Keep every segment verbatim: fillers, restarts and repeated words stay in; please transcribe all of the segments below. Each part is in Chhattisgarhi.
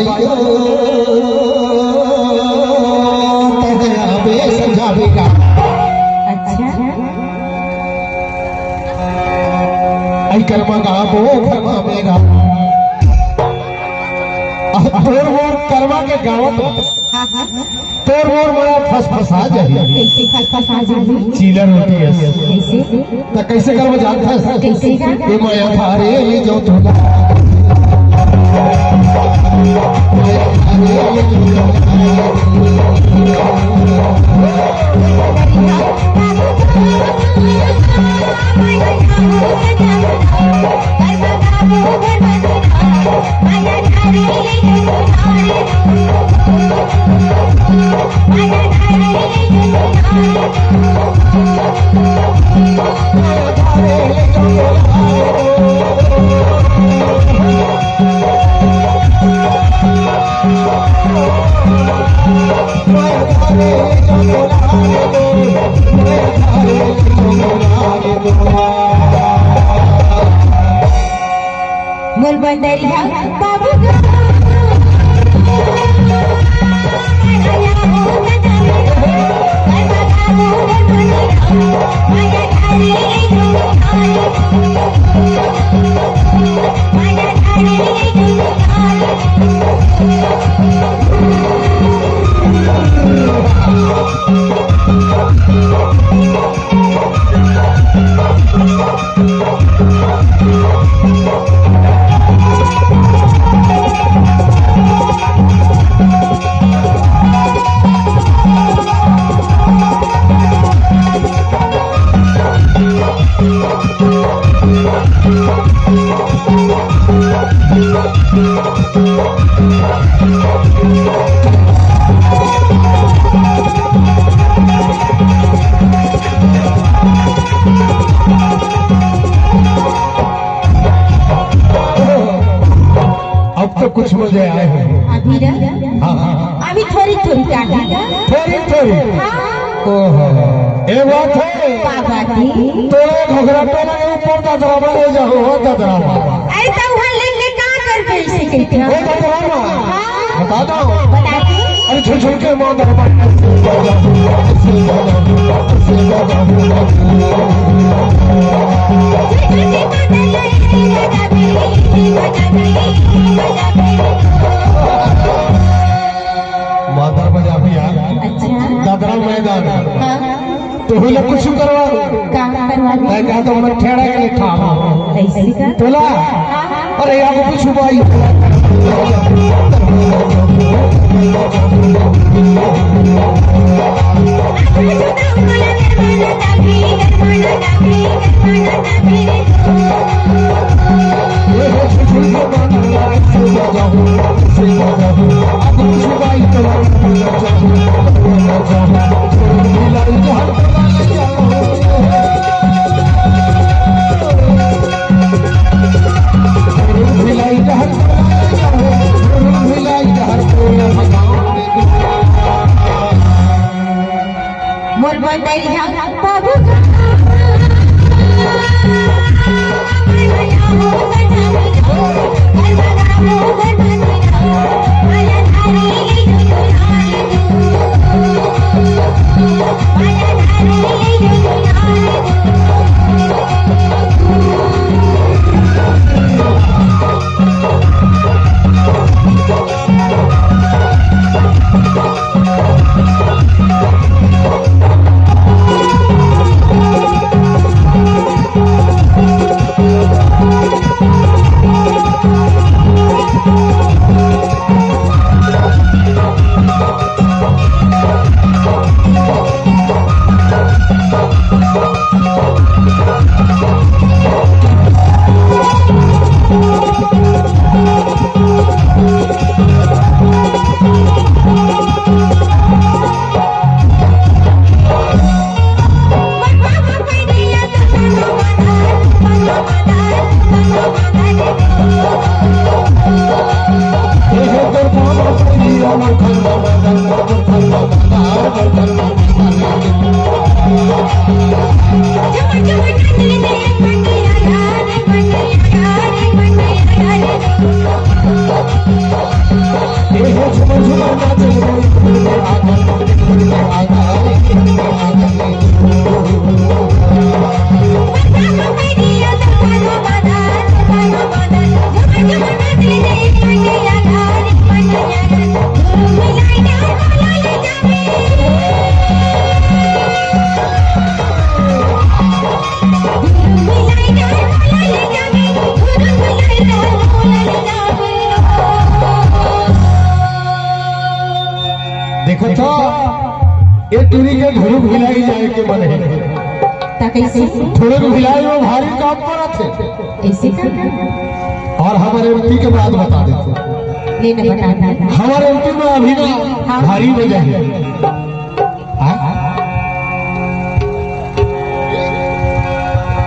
पायो, तहया बे समझावेगा। अच्छा। आई कर्मा गाबो, कर्मा में गाबो। अब तोर मोर कर्मा के गावत हो। हाँ, हाँ। तोर मोर मया फसफसा जाही। कैसे फसफसा जाही? चीला रोटी अस। कैसे? त कइसे करबो जानथस? कइसे का? ए मया थारे ले जाओ तोला। मोर बंदरिया बाबू। अब तो कुछ मजे आए हैं। अभी ना? हाँ, हाँ, हाँ। अभी थोड़ी थोड़ी काटी ना? थोड़ी थोड़ी? हाँ। ओहो, ए बात है। का बात है? तोरा घोघरा टोला के ऊपर ददरावा ले जाओ, हो ददरावा। अरे तो वहाँ लेके का करबे इसे कहते हैं? ओ ददरावा। हाँ। बता दो। बता दो। अरे झुझुन के माँ दरबार। माता बजा भैया। अच्छा। ददरा मैदान। हाँ। तो होला कुछ करवा। का करवा? मैं कहा तो उन्हें ठेड़ा के लिए ठावा। ऐसे का? तोला। हाँ, हाँ। अरे यार कुछ भाई। मोर बंदरिया बाबू। देखो तो, ये टूरी के घुड़ुक भिलाई जाए के मन हे। त कइसे? घुड़ुक भिलाई में भारी काम पड़त हे। कइसे का? अउ हमर एमपी के बात बता देथंव। ले न बता दे। हमर एमपी में अभी ना हाँ। भारी मजा हे। हाँ?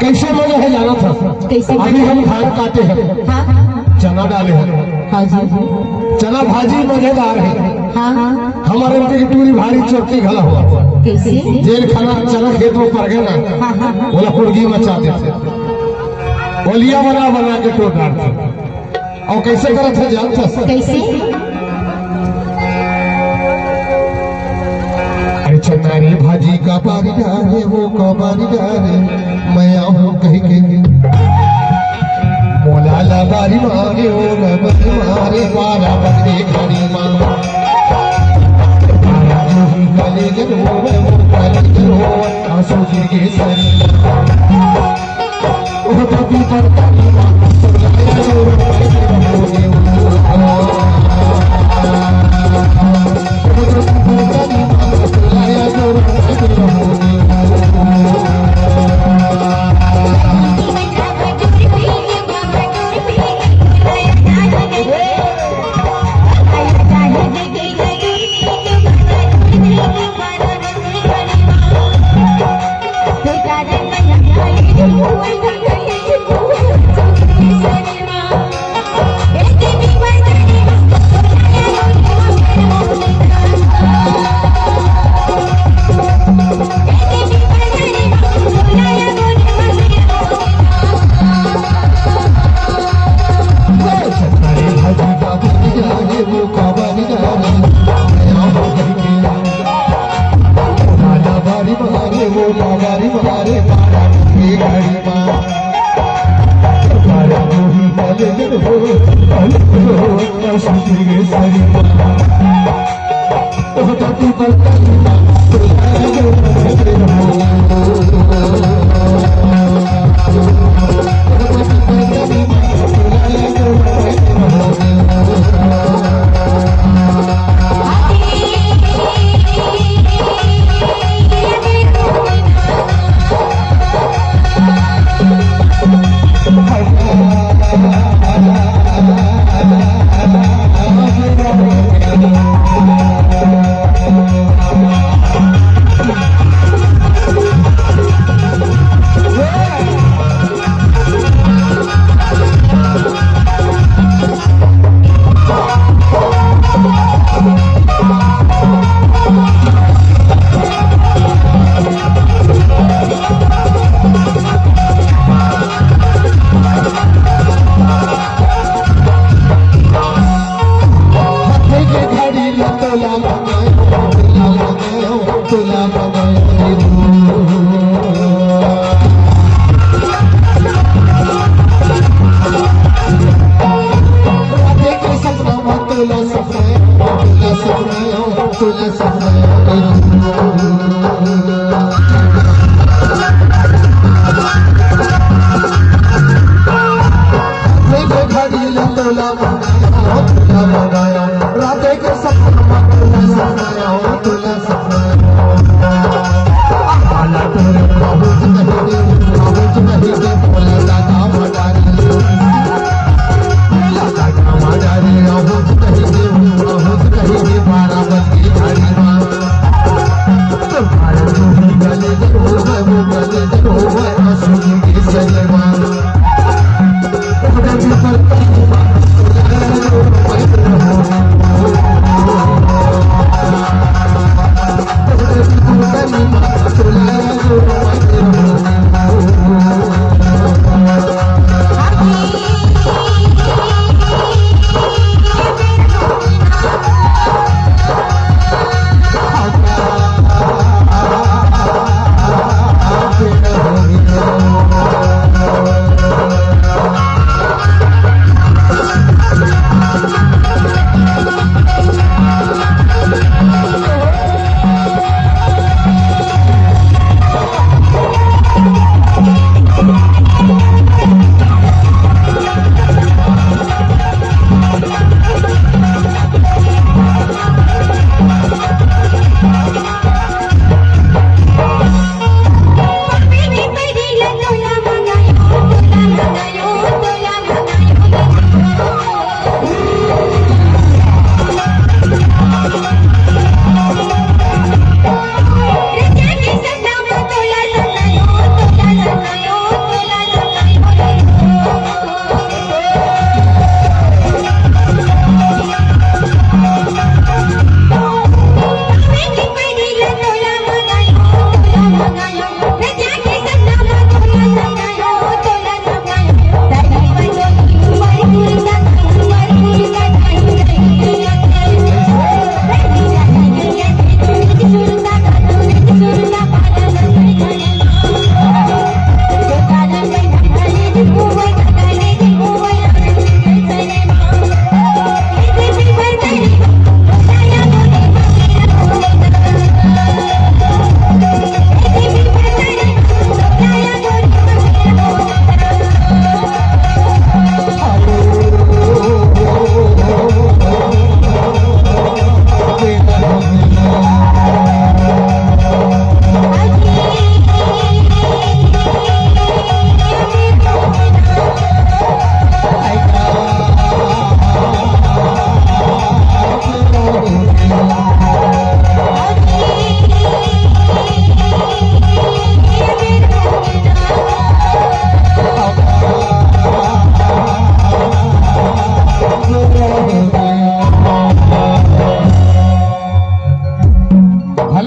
कइसे मजा हे जानथस? कइसे? अभी हम धान काटे हन, हाँ। चना डाले हन। हाँ जी। चना भाजी मजेदार हे। हाँ। हमर एमपी के टूरी भारी चोटी घला होवत हे। कइसे? जेन खाना चना खेत में पर गे ना, हाँ, हाँ, हाँ। ओला हुड़गी मचा देथे। ओलिया बना बना के टोर डारथे। अउ कइसे करत हे जानथस? कइसे? अरे चना रे भाजी का बारी डारे, वो का बारी डारे, मैं आहूं कहिके। मोला ला बारी मारे, ओ ला बारी मारे, बारा बजे घड़ी मा। बारा मुही कले जरो, वो कले जरो, आंसू गिर गे सरी।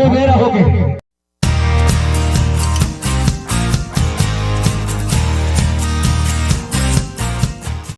मेरा हो गया।